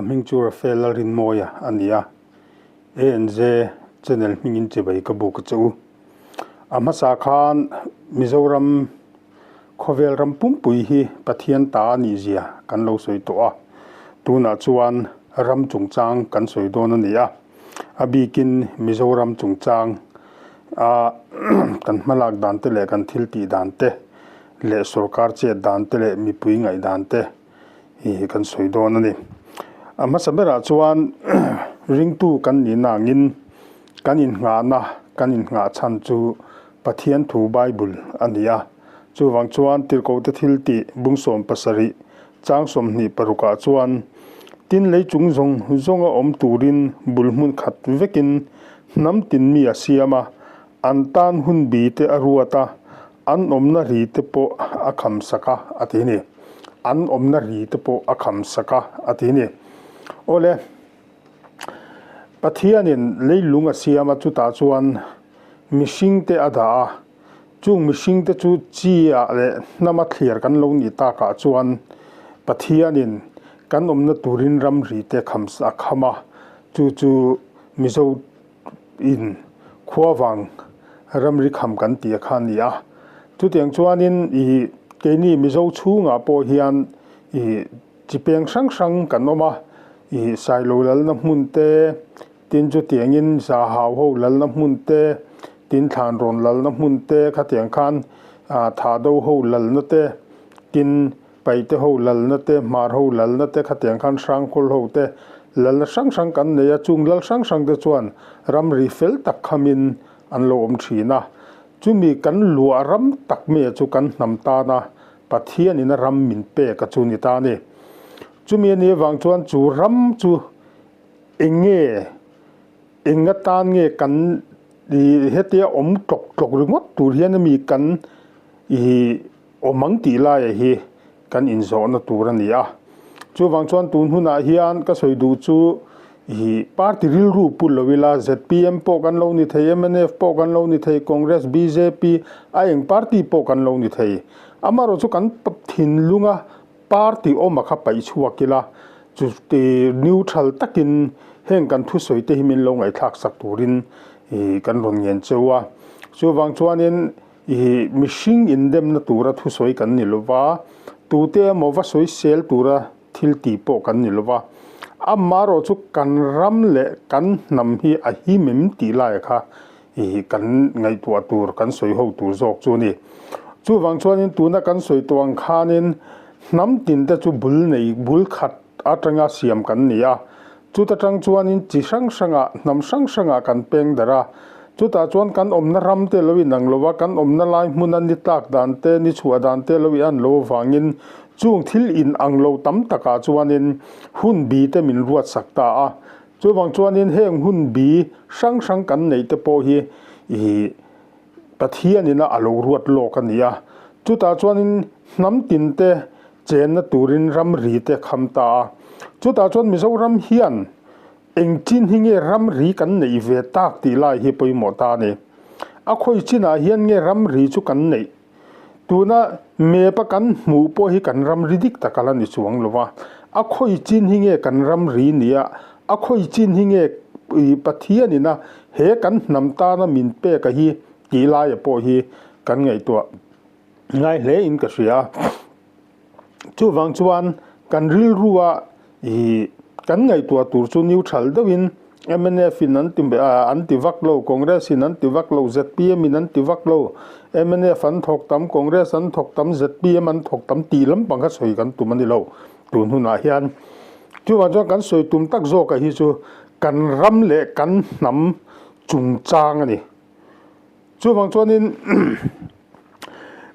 Ka hming chu Rafael Lalrinmawia a ni a, ANZ channel hmingin chibai ka buk a che u. A hmasa khan Mizoram khawvel ram pumpui hi Pathian ta a nih zia kan lo sawi tawh a, tunah chuan ram chungchang kan sawi dawn a ni a, a bikin Mizoram chungchang a kan hmalak dan te leh kan thil tih dan te leh sorkar chet dan te leh mipui ngaih dan te hi kan sawi dawn a ni. A hmasa berah chuan ringtu kan nihna angin kan innghahna, kan innghah chhan chu Pathian thu Bible a ni a. Chuvang chuan Tirhkohte thil tih bung 70 chang 26ah chuan, Tin lei chung zawng zawnga awm turin bul hmun khat vekin hnam tin mi a siam a, an tan hun bi te a ruat a, An awmna ri te pawh a kham sak a, a ti ni. An awmna ri te pawh a kham sak a, a ti ni. Awle, Pathianin leilung a siam a, chutah chuan mihringte a dah a. Chung mihringte chu chi ah leh hnama thliar kan lo nih takah chuan Pathianin kan awmna turin ramri te kham a kham a, chu chu Mizo in khuavang ramri kham kan tih a kha a ni a. Chutiang chuanin ih keini Mizo chhungah pawh hian ih chi peng hrang hrang kan awm a, ih Sailo lalna hmun te, tin chutiangin Zahau ho lalna hmun te, tin Thlanrawn lalna hmun te khatiang khan ah Thahdo ho lalna te, tin Paite ho lalna te, Hmar ho lalna te, khatiang khan Hrangkhawl ho te lalna hrang hrang kan nei a, chung lal hrang hrang te chuan ramri fel tak khamin an lo awm thin a. Chumi kan luah ram tak mai chu kan hnam tana Pathianin a ram min pek a chu ni ta a ni. Chumi a nih avang chuan chu ram chu eng nge, eng atan nge kan hetia awm tlawk tlawk ringawt tur hian ami kan ih Awm ang tih laia hi kan inzawhna tur a ni a. Chuvang chuan tun hunah hian ka sawi duh chu i party rilru pu lo ila, zpm pawh kan lo ni thei, mnf pawh kan lo ni thei, Congress, bjp, a eng party pawh kan lo ni thei. Amaherawhchu chu kan thinlunga party awma kha paih chhuak ila, chu neutral takin heng kan thusawi te hi min lo ngaihthlak sak turin kan rawn ngen cheu a. Chuvang chuanin I mihring indemna tura thusawi kan ni lova, tute emaw va sawi sel tura thil tih pawh kan ni lova, amaherawh chu kan ram leh kan hnam hi a him em tih laia kha i kan ngaihtuah tur, kan sawi ho tur zawk chu a ni. Chuvang chuanin tuna kan sawi tawh ang khanin hnam tinte chu bul nei, bul khat atanga siam kan ni a, Chuta tang chuanin chi hrang hrangah, hnam hrang hrangah kan peng darh a. Chutah chuan kan awmna ram te lo inang lo a, kan awmna lai hmuna ni tlak dan te, ni chhuah dan te lo ian lo avangin chung thil inang lo tam takah chuanin hun bi te min ruatsak ta a. Chuvang chuanin heng hun bi hrang hrang kan neih te pawh hi ih Pathianin a lo ruat lawk a ni a. Chutah chuanin hnam tin te chenna turin ramri te kham ta a. Chutah chuan Mizoram hian eng chin hi nge ramri kan neih ve tak tih lai hi pawimawh ta a ni. A khawi chinah hian nge ramri chu kan neih? Tuna map a kan hmuh pawh hi kan ramri dik tak a la ni chuang lo va. A khawi chin hi nge kan ramri ni a? A khawi chin hi nge Pathianin a he kan hnam tana min pek a hi tih laia pawh hi kan ngaihtuah ngai hle in ka hria. Chuvang chuan kan rilrua ih kan ngaihtuah tur chu neutral deuhin mnf in an ti an ti vak lo, Congress in an ti vak lo, zpm in an ti vak lo, mnf an thawk tam, Congress an thawk tam, zpm an thawk tam tih lampang kha sawi kan tum a ni lo tun hunah hian. Chuvang chuan kan sawi tum tak zawkah hi chu kan ram leh kan hnam chungchang a ni. Chuvang chuanin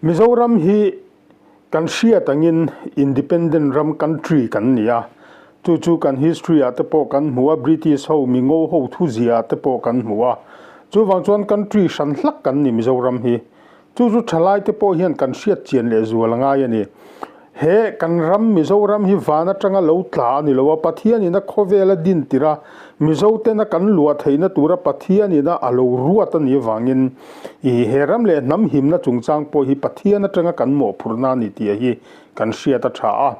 Mizoram hi kan hriat angin independent ram country kan ni a, chu chu kan history ah te pawh kan hmu a, British ho mi ngo ho thuzia ah te pawh kan hmu a. Chuvang chuan country hran hlak kan ni Mizoram hi. Chu chu thalai te pawh hian kan hriat chian leh zual a ngai a ni. He kan ram Mizoram hi van atanga lo tla a ni lo a, Pathianin a khawvel a din tir a, Mizo tena kan luah theihna tura Pathianin a a lo ruat a nih avangin i he ram leh hnam himna chungchang pawh hi Pathian atanga kan mawhphurhna a ni tih hi kan hriat a tha a.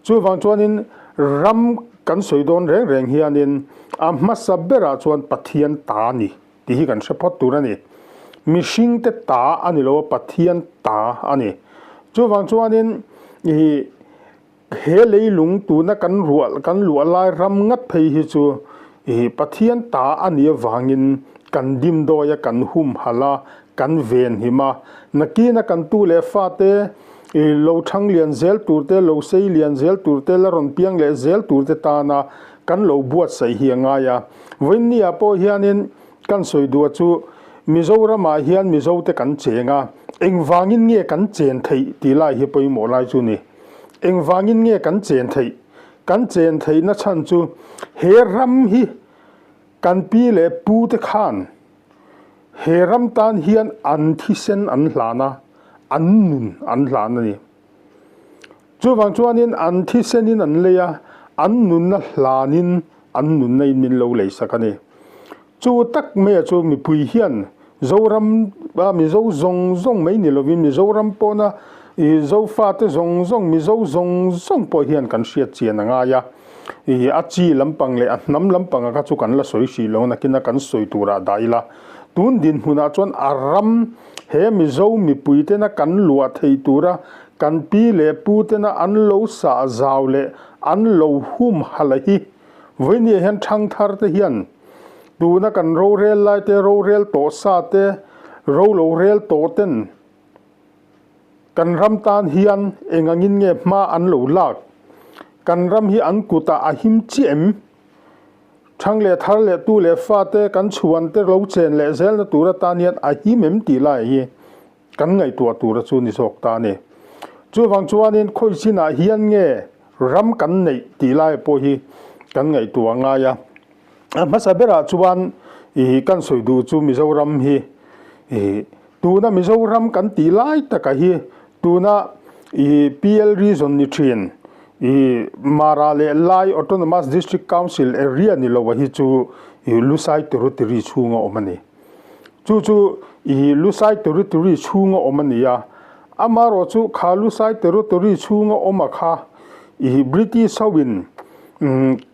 Chuvang chuanin ram. kan sawi dawn reng reng hianin a hmasa berah chuan Pathian ta a ni tih hi kan hre phawt tur a ni. Mihringte ta a ni lo a, Pathian ta a ni. Chuvang chuanin ih he leilung tuna kan ruah kan luah lai ram ngat phei hi chu ih Pathian ta a nih avangin kan dimdawi a, kan humhalh a, kan venhim a. Nakina kan tu leh fate I lo thang lian zel tur te, lo sei lian zel tur te, la rawn piang leh zel tur te tana kan lo buatsaih hi a ngai a. Vawiinniah pawh hianin kan sawi duh chu Mizoramah hian Mizote kan cheng a, engvangin nge kan chen theih tih lai hi pawimawh lai chu ni. Engvangin nge kan chen theih? Kan chen theihna chhan chu he ram hi kan pi leh pute khan He ram tan hian an thisen an hlan a, an nun an hlan a ni. Chuvang chuanin an thisenin an lei a, an nunna hlanin an nunna in min lo lei sak a ni. Chu tak maia chu mipui hian Zoram a Mizo zawng zawng mai ni lovin Mizoram pawna Zofate zawng zawng, Mizo zawng zawng pawh hian kan hriat chian a ngai a. Ih, a chi lampang leh a hnam lampanga kha chu kan la sawi hrih lo, nakina kan sawi turah dah ila. Tun dinhmunah chuan a ram he Mizo mipui tena kan luah thei tura kan pi leh pu tena an lo sah zau leh an lo hum halh hi vawinia hian thangthar te hian tuna kan rorel lai te, rorel tawh sa te, ro lo rel tawh ten Kan ram tan hian eng angin nge hma an lo lak? Kan ram hi an kutah a him chiah em? Thang leh thar leh tu leh fate kan chhuan te lo chen leh zelna tur atan hian a him em tih lai hi kan ngaihtuah tura chu ni zawk ta a ni. Chuvang chuanin khawi chinah hian nge ram kan neih tih lai pawh hi kan ngaihtuah ngai a. A hmasa berah chuan ih kan sawi duh chu Mizoram hi ih tuna Mizoram kan tih lai taka hi tuna ih PL region ni thin ih Mara leh Lai Autonomous District Council area ni lo a hi chu ih Lusai Territory chhunga awm a ni. Chu chu ih Lusai Territory chhunga awm a ni a, amaherawh chu kha Lusai Territory chhunga awm a kha ih British ho in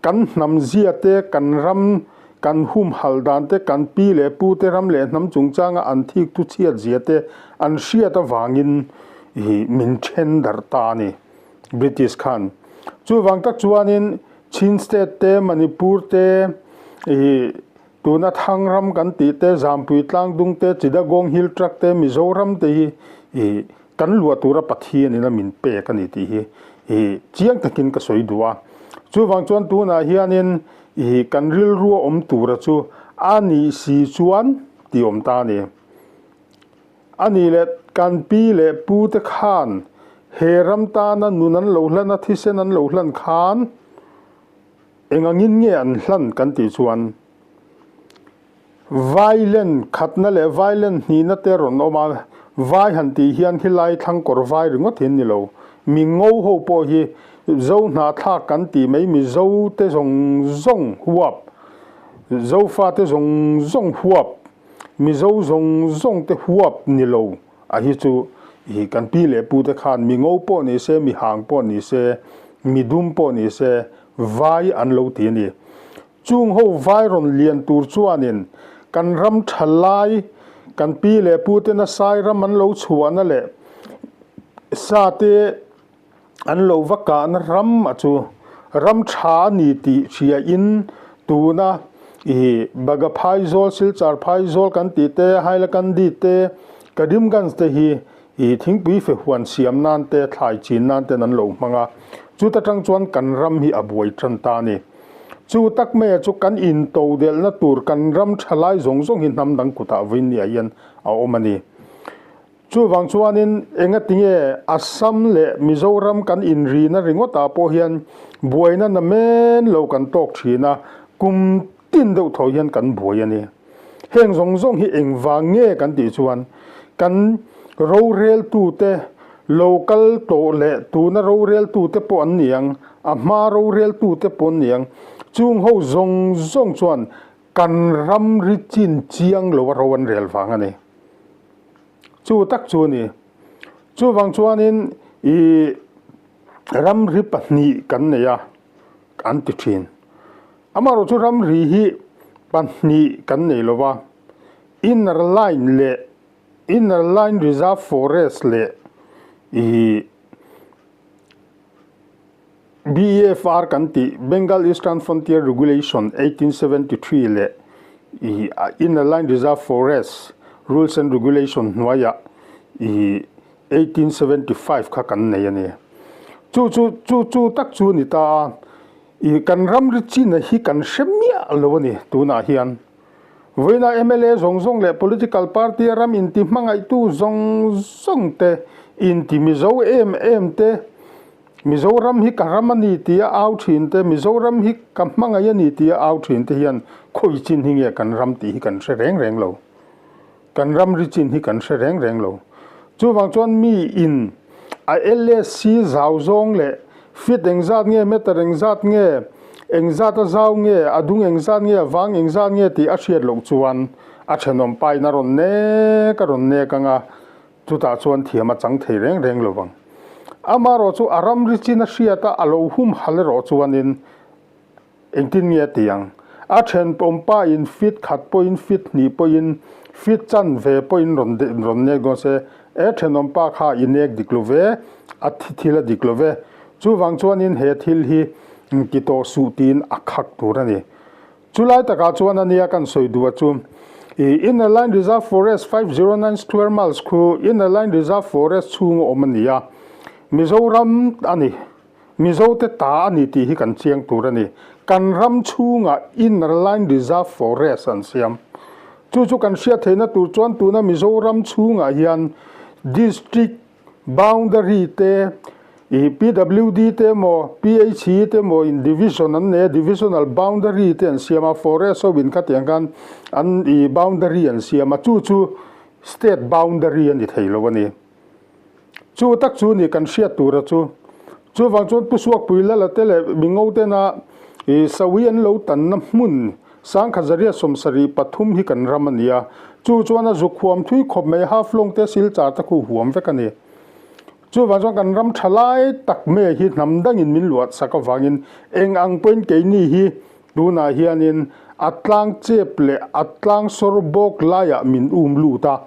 kan hnam zia te, kan ram kan humhalh dan te, kan pi leh pu te ram leh hnam chungchanga an thik thu chhiat zia te an hriat avangin ih min then darh ta a ni British khan. Chuvang tak chuanin Chin State te, Manipur te ih Tuna Thang ram kan tih te, Zampui Tlangdung te, Chittagong Hill Tract te, Mizoram te hi ih kan luah tura Pathian in a min pek a ni tih hi ih chiang takin ka sawi duh a. Chuvang chuan tunah hianin ih kan rilru a awm tura chu a nih si chuan tih awm ta a ni. A nih leh kan pi leh pu te khan he ram tana nun an lo hlan a, thisen an lo hlan khan, Eng angin nge an hlan kan tih chuan Vailen khatna leh vailen hnihna te rawn awm a, vai han tih hian helai thlangkawr vai ringawt hi an ni lo. Mi ngo ho pawh hi Zo hnahthlak kan tih mai Mizo te zawng zawng huap, Zofa te zawng zawng huap, Mizo zawng zawng te huap ni lo A hi chu i kan pi leh pu te khan mi ngo pawh ni se, mi hang pawh ni se, mi dum pawh ni se, vai an lo ti a ni. Chung ho vai rawn lian tur chuanin kan ram tha lai, kan pi leh pu tena sai ram an lo chhuahna leh sa te An lo va kahna ram a chu ram tha a ni tih hria in tuna i Baga Phaizawl, Silchar Phaizawl kan tih te, Hailakandi te, Karimganj te hi i thingpui fe huan siam nan te, thlai chin nan ten an lo hmang a. Chuta tang chuan kan ram hi a buai tan ta a ni. Chu tak maia chu kan intodelhna tur kan ram tha lai zawng zawng hi hnam dang kutah vawinia hian a awm a ni. Chuvang chuanin engatinge Assam leh Mizoram kan inrina ringawtah pawh hian buaina na men lo kan tawk thin a, kum tin deuh tho hian kan buai a ni. Heng zawng zawng hi engvang nge kan tih chuan kan roreltute lo kal tawh leh tuna roreltute pawh an ni ang, a hma roreltute pawh an ni ang, chung ho zawng zawng chuan kan ramri chin chiang lo a ro an rel vang a ni. Chu tak chu a ni. Chuvang chuanin i ramri pahnih kan nei a. an ti thin. Amaherawhchu ramri hi pahnih kan nei lova, Inner Line leh Inner Line Reserve Forest leh ih BEFR kan tih Bengal Eastern Frontier Regulation 1873 leh ih Inner Line Reserve Forest Rules and Regulation hnuaiah ih 1875 kha kan nei a ni. Chu chu chu chu tak chu a ni ta a, ih kan ramri china hi kan hre miah lo a ni tunah hian. Vawiina mla zawng zawng leh political party a ram inti hmangaihtu zawng zawng te, inti Mizo em em te, Mizoram hi ka ram a ni tia au thin te, Mizoram hi ka hmangaih a ni tia au thin te hian khawi chin hi nge kan ram tih hi kan hre reng reng lo. Kan ramri chin hi kan hre reng reng lo. Chuvang chuan mi in a LSC zau zawng leh feet engzat nge, meter engzat nge, engzat a zau nge, a dung engzat nge, a vang engzat nge tih a hriat loh chuan a thenawm pa in a rawn nek a rawn nek ang a, chutah chuan thiam a chang thei reng reng lo vang. Amaherawh chu a ramri chin a hriat a, a lo humhal erawh chuanin Engtin nge a ti ang? A thenawm pa in fit khat pawhin fit hnih pawhin fit chan ve pawhin rawn rawn nek dawn se, e thenawm pa kha i nek dik lo ve, a thi thil a dik lo ve. Chuvang chuanin he thil hi ti tawh suh tiin a khak tur a ni. Chulai takah chuan a nia kan sawi duh a chu i Inner Line Reserve Forest 509 square miles khu Inner Line Reserve Forest chhunga awm a ni a, Mizoram a ni. Mizote ta a ni tih hi kan chiang tur a ni. Kan ram chhungah Inner Line Reserve Forest an siam. Chu chu kan hriat theihna tur chuan tuna Mizoram chhungah hian District Boundary te, ih PWD te emaw, PHE te emaw in Division an nei a, Divisional Boundary te an siam a, Forest ho in khatiang khan an ih boundary an siam a, chu chu State Boundary a ni thei lo a ni. Chu tak chu ni kan hriat tura chu. Chuvang chuan Pu Suakpui Lala te leh Mingo tena i Sawi an lo tanna hmun Sangkhat Zaria 73 hi kan ram a ni a. Chu chuan a zuk huam thui khawp mai Haflong te Silchar te khu huam vek a ni. Chuvang chuan kan ram tha lai tak mai hi hnam dangin min luah sak avangin eng ang pawhin keini hi tunah hianin a tlang chep leh a tlang sawr bawk laiah min um lut a.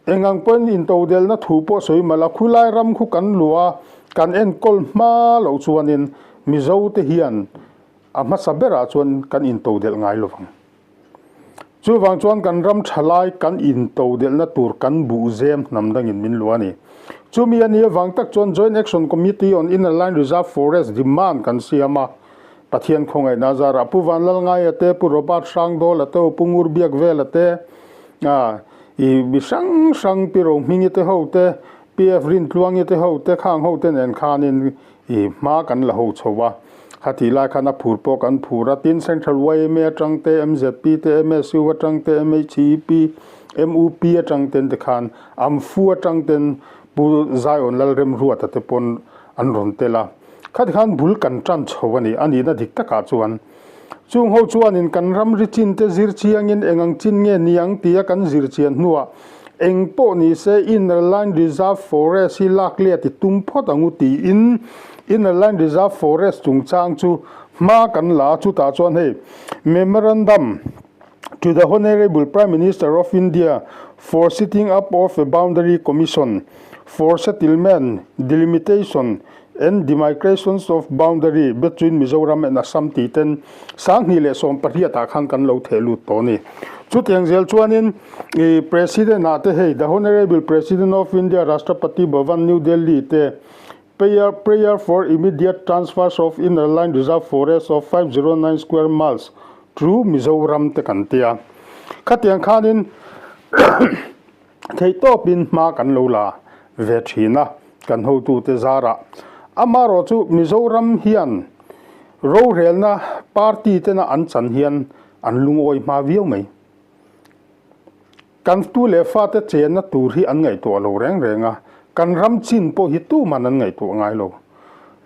Engang pawhin intodelna thu pawh sawi malh a, khulai ram khu kan luah a, kan enkawl hma loh chuanin Mizote hian a hmasa berah chuan kan intodelh ngai lo vang. Chuvang chuan kan ram thalai kan intodelhna tur kan buhzem hnam dangin min luah a ni. Chumi a nih avang tak chuan Joint Action Committee on Inner Line Reserve Forest demand kan siam a, Pathian khawngaihna zarah Pu Vanlalngaia te, Pu Robert Hrangdawla te, Pu Ngurbiakvela te, A, i mi hrang hrang Pi Rohmingi te ho te, PF Rintluangi te ho te, khang ho te nen khanin i hma kan la ho chho a. Khatih lai khan a phur pawh kan phur a, tin Central yma atang te, MZP te, MSU atang te, MHEP, MUP atang ten te khan Amfu atang ten Pu Zion Lalremruata te pawn an rawn tel a. Khati khan bul kan tan chho a ni, a nihna dik takah chuan. Chung ho chuanin kan ramri chin te zir chiangin eng ang chin nge ni ang tia kan zir chian hnuah eng pawh ni se Inner Line Reserve Forest hi lak let i tum phawt ang u tiin Inner Line Reserve Forest chungchang chu hma kan la a, chutah chuan hei Memorandum to the Honourable Prime Minister of India for sitting up of a Boundary Commission for Settlement, Delimitation and Demarcations of Boundary between Mizoram and Assam tih ten 2018 ah khan kan lo theh lut tawh a ni. Chutiang zel chuanin ih President ah te hei The Honourable President of India Rashtrapati Bhavan New Delhi te Prayer Prayer for immediate transfers of Inner Line Reserve Forest of 509 square miles to Mizoram te kan tia. Khatiang khanin Theihtawpin hma kan lo la ve thin a, kan hotute zarah. Amaherawh chu Mizoram hian rorelna party tena an chan hian an lungawi hma viau mai. Kan tu leh fate chenna tur hi an ngaihtuah lo reng reng a, kan ram chin pawh hi tuman an ngaihtuah ngai lo.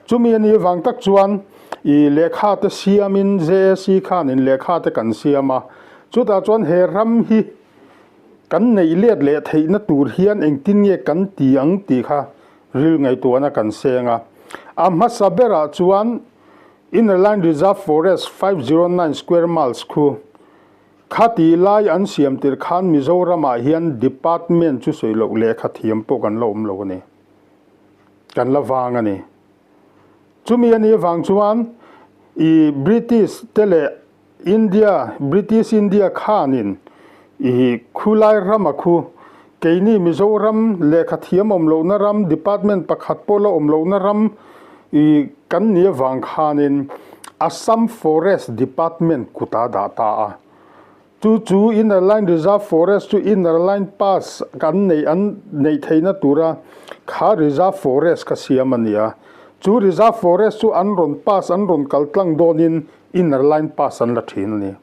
Chumi a nih avang tak chuan i lehkha te siamin JAC khanin lehkha te kan siam a, chutah chuan he ram hi Kan neih let leh theihna tur hian engtin nge kan ti ang tih kha ril ngaihtuahna kan seng a. A hmasa berah chuan Inner Line Reserve Forest 509 square miles khu khati lai an siam tirh khan Mizoramah hian department chu sawi loh lehkha thiam pawh kan la awm lo a ni. Kan la vang a ni. Chumi a nih avang chuan i British te leh India, British India khanin i khulai rama khu keini Mizoram lehkha thiam awm lohna ram, department pakhat pawh la awm lohna ram i kan nih avang khanin Assam Forest Department kutah dah ta a. Chu chu Inner Line Reserve Forest chu Inner Line Pass kan neih an neih theihna tura kha Reserve Forest kha siam a ni a. Chu Reserve Forest chu an rawn pass an rawn kal tlang dawnin Inner Line Pass an la thin a ni.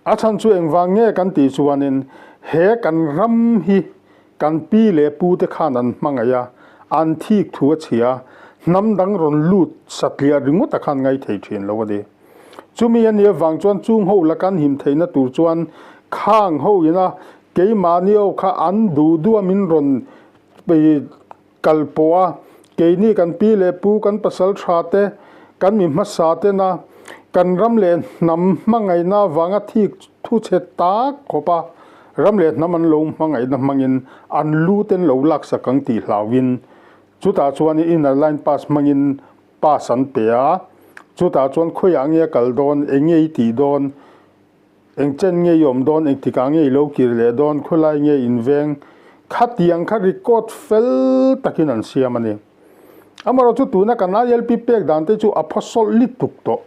A chhan chu engvang nge kan tih chuanin he kan ram hi kan pi leh pu te khan an hmangaih a, an thik thu a chhia a, hnam dang rawn lut satliah ringawt a khan ngai thei thin lo a ni. Chumi a nih avang chuan chung ho la kan him theihna tur chuan khang ho ina keimahni ho kha an duh duh a min rawn kal pawh a, keini kan pi leh pu kan pasal tha te, kan mi hmasa tena kan ram leh hnam hmangaihna avanga thik thu chhe tak khawp a, ram leh hnam an lo hmangaihna hmangin an lu ten lo laksak ang tih hlauhin chutah chuan inner line pass hmangin pass an pe a, chutah chuan khawiah nge a kal dawn, eng nge i tih dawn, Eng chen nge i awm dawn, eng tikah nge i lo kir leh dawn, khawilai nge in veng khatiang kha record fel takin an siam a ni. Amaherawhchu chu tuna kan ILP pek dan te chu a phaw sawlh lituk tawh.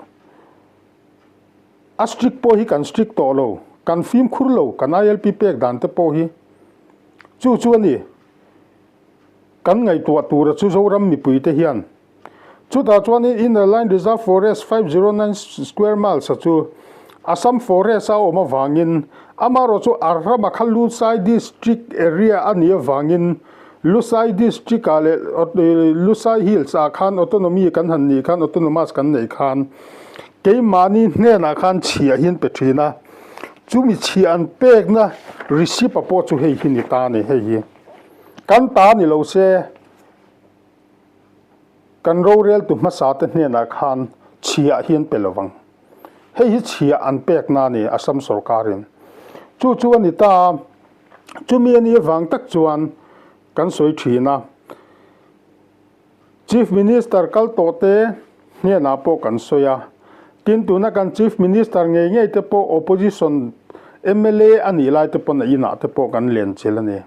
A strict pawh hi kan strict tawh lo, kan fimkhur lo kan ILP pek dan te pawh hi. Chu chu a ni. Kan ngaihtuah tura chu Zoram mipui te hian Chutah chuanin Inner Line Reserve Forest 509 square miles a chu Assam Forest a awm avangin amaherawh chu a rama kha Lusai District area a nih avangin Lusai District ah leh Lusai Hills ah khan autonomy kan han nih khan autonomous kan neih khan keimahni hnenah khan chhiah hi an pe thin a, chumi chhiah an pekna receipt a pawh chu hei hi ni ta a ni hei hi kan ta ni lo se. Kan roreltu hmasa te hnenah khan chhiah hi an pe lo vang. Hei hi chhiah an pekna a ni Assam sorkarin. Chu chu a ni ta a, chumi a nih avang tak chuan kan sawi thin a. Chief Minister kal tawh te hnenah pawh kan sawi a. Tin, tuna kan Chief Minister ngei ngei te pawh Opposition mla a nih lai te pawn a inah te pawh kan lenchilh a ni.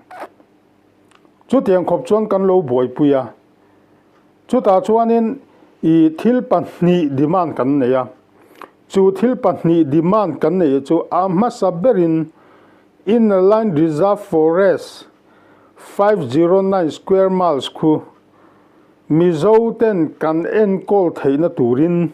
Chutiang khawp chuan kan lo buaipui a. Chutah chuanin i thil pahnih demand kan nei a. Chu thil pahnih demand kan neih chu a hmasa berin Inner Line Reserve Forest 509 square miles khu Mizo ten kan enkawl theihna turin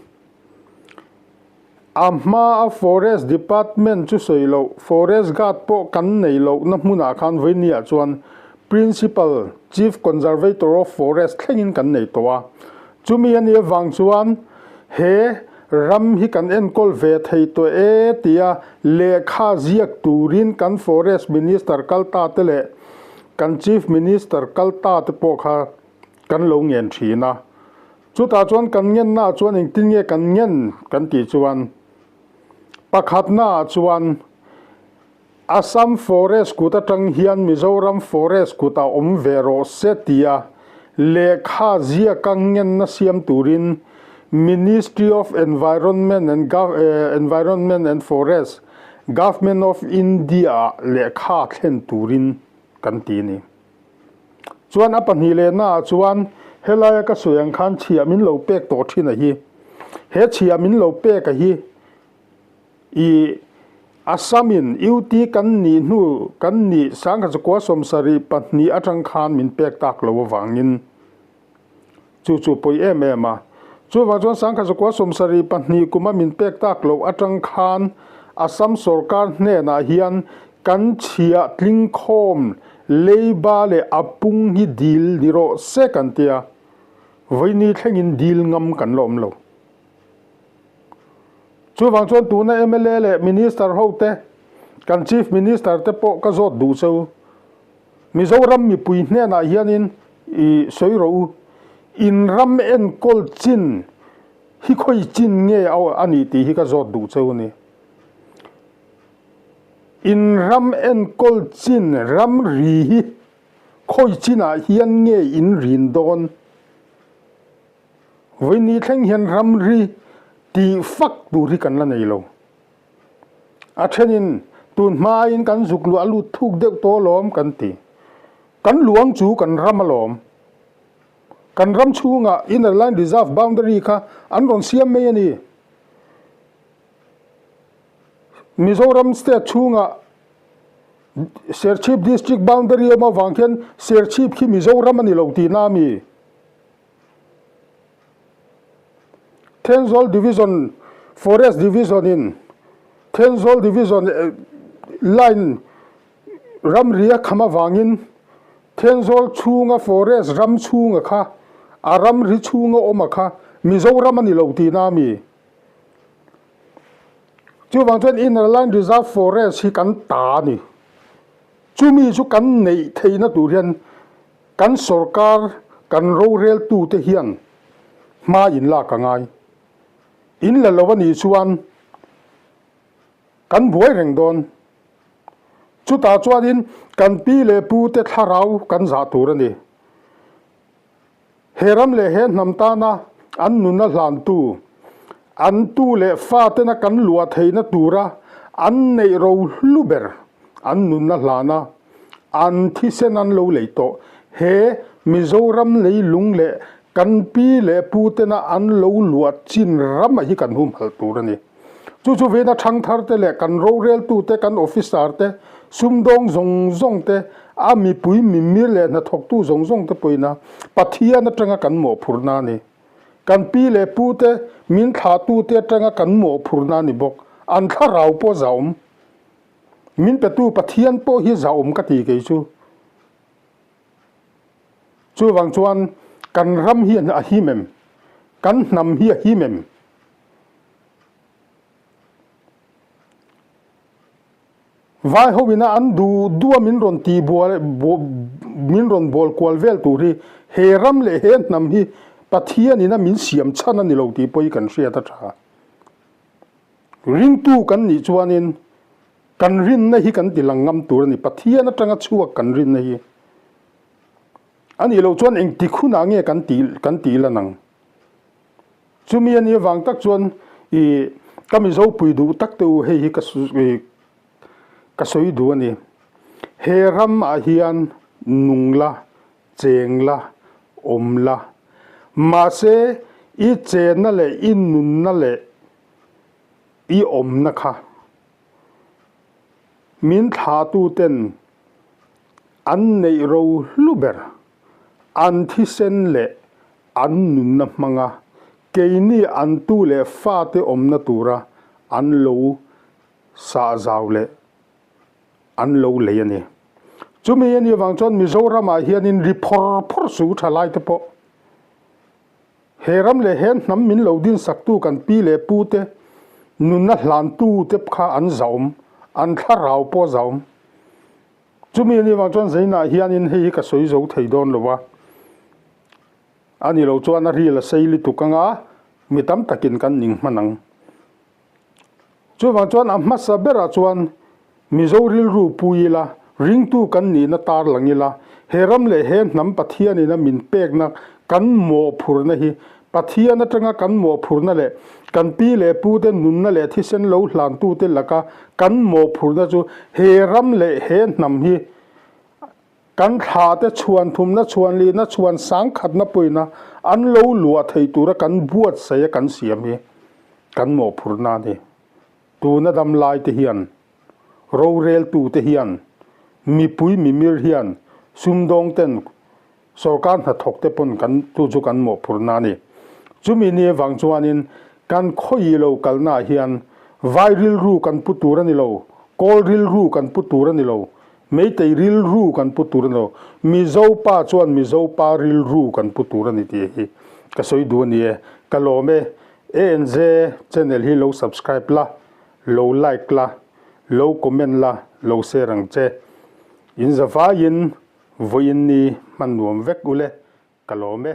A hmaa Forest Department chu sawi loh, Forest Guard pawh kan nei lohna hmunah khan vawinia chuan Principal Chief Conservator of Forest thlengin kan nei tawh a. Chumi a nih avang chuan he ram hi kan enkawl ve thei tawh e tia lehkha ziak turin kan Forest Minister kal ta te leh kan Chief Minister kal ta te pawh kha kan lo ngen thin a. Chutah chuan kan ngennaah chuan engtin nge kan ngen kan tih chuan pakhatnaah chuan Assam Forest kut atang hian Mizoram Forest kut a awm ve rawh se tia lehkha ziaka ngenna siam turin Ministry of Environment and Environment and Forest, Government of India-ah lehkha thlen turin kan ti a ni. Chuan a pahnih lehnaah chuan helaia ka sawi ang khan chhiah min lo pek tawh thin a hi. He chhiah min lo pek a hi i Assam-in UT kan nih hnu kan nih sangkha 72 atang khan min pek tak lo avangin Chu chu pawi em em a. Chuvang chuan 1972 kuma min pek tak loh atang khan Assam sorkar hnenah hian kan chhiah tlingkhawm leiba leh a pung hi dil ni rawh se kan tia. Vawiini thlengin dil ngam kan la awm lo. Chuvang chuan tuna mla leh Minister hote, kan Chief Minister te pawh ka zawt duh cheu. Mizoram mipui hnenah hianin i sawi rawh u, in ram enkawl chin hi khawi chin nge a nih tih hi ka zawt duh cheu a ni. In ram enkawl chin ramri hi khawi chinah hian nge in rin dawn? Vawiini thleng hian ramri tih fak tur hi kan la nei lo. A thenin tun hmain kan zuk luah lut thuk deuh tawh alawm kan ti. Kan luang chu kan ram alawm. Kan ram chhungah Inner Line Reserve boundary kha an rawn siam mai a ni. Mizoram state chhungah Serchhip district boundary awm avang khian Serchhip khi Mizoram a ni lo tihna a mi. Thenzawl Division Forest Division in Thenzawl Division line ramri a kham avangin Thenzawl chhunga forest ram chhunga kha a ramri chhunga awm a kha Mizoram a ni lo tihna a mi. Chuvang chuan Inner Line Reserve Forest hi kan ta a ni. Chumi chu kan neih theihna tur hian Kan sorkar, kan roreltute hian hma in lak a ngai. In la lo a nih chuan kan buai reng dawn. Chutah chuanin kan pi leh pute thlarau kan zah tur a ni. He ram leh he hnam tana an nuna hlantu, an tu leh fatena kan luah theihna tura an neih ro hlu ber an nunna hlana an thisen an lo lei tawh. He Mizoram leilung leh kan pi leh putena an lo luah chin rama hi kan humhalh tur a ni. Chu chu vena thangthar te leh kan roreltute, kan officer te, sumdawng zawng zawng te, a mipui mimir leh hnathawktu zawng zawng te pawhin a Pathian atanga kan mawhphurhna a ni. Kan pi leh pu te, min thlahtute atanga kan mawhphurhna a ni bawk. An thlarau pawh zahawm. Min petu Pathian pawh hi zahawm ka ti kei chu. Chuvang chuan kan ram hi a him em? Kan hnam hi a him em? Vai ho ina an duh duh a min rawn tih bual min rawn bawl kual vel tur hi he ram leh he hnam hi Pathian ina min siam chhan a ni lo tih pawh hi kan hriat a tha. Ringtu kan nih chuanin kan rinna hi kan ti lang ngam tur a ni. Pathian atanga chhuak kan rinna hi a nih loh chuan engtik hunah nge kan tih kan tih lan ang. Chumi a nih avang tak chuan i ka Mizo pui duh tak te u hei hi ka ka sawi duh a ni. He ramah hian nung la, cheng la, awm la. Mahse i chenna leh i nunna leh i awmna kha min thlahtuten an neih ro hlu ber, an thisen leh an nunna hmanga keini an tu leh fate awmna tura an lo sah zau leh an lo lei a ni. Chumi a nih avang chuan Mizoramah hianin ri phawr phawr su tha laite pawh he ram leh he hnam min lo dinsaktu kan pi leh pute nunna hlantute kha an zahawm, an thlarau pawh a zahawm. Chumi a nih avang chuan Zainah hianin hei hi ka sawi zo thei dawn lo a, a ni lo chuan a ril a sei lutuk anga mi tam takin kan ning hman ang. Chuvang chuan a hmasa berah chuan Mizo rilru pu ila, ringtu kan nihna tar lang ila, he ram leh he hnam Pathianin a min pekna kan mawhphurhna hi Pathian atanga kan mawhphurhna leh kan pi leh pute nunna leh thisen lo hlantute laka kan mawhphurhna chu he ram leh he hnam hi kan thlahte chhuan thumna, chhuan lihna, chhuan sangkhatna pawina an lo luah thei tura kan buatsaih a kan siam hi kan mawhphurhna a ni. Tuna dam laite hian roreltute hian mipui mimir hian sumdawngten Sorkar hnathawkte pawn kan tu chu kan mawhphurhna a ni. Chumi ni avang chuanin kan khawi lo kalnaah hian vai rilru kan pu tur a ni lo, kawl rilru kan pu tur a ni lo, meitei rilru kan pu tur a ni lo, Mizo pa chuan Mizo pa rilru kan pu tur a ni tih hi ka sawi duh a ni e. Ka lawm e. ANZ channel hi lo subscribe la, lo like la, lo comment la, lo share ang che. In zavaiin Vawiin ni hman nuam vek ule, ka lawm e.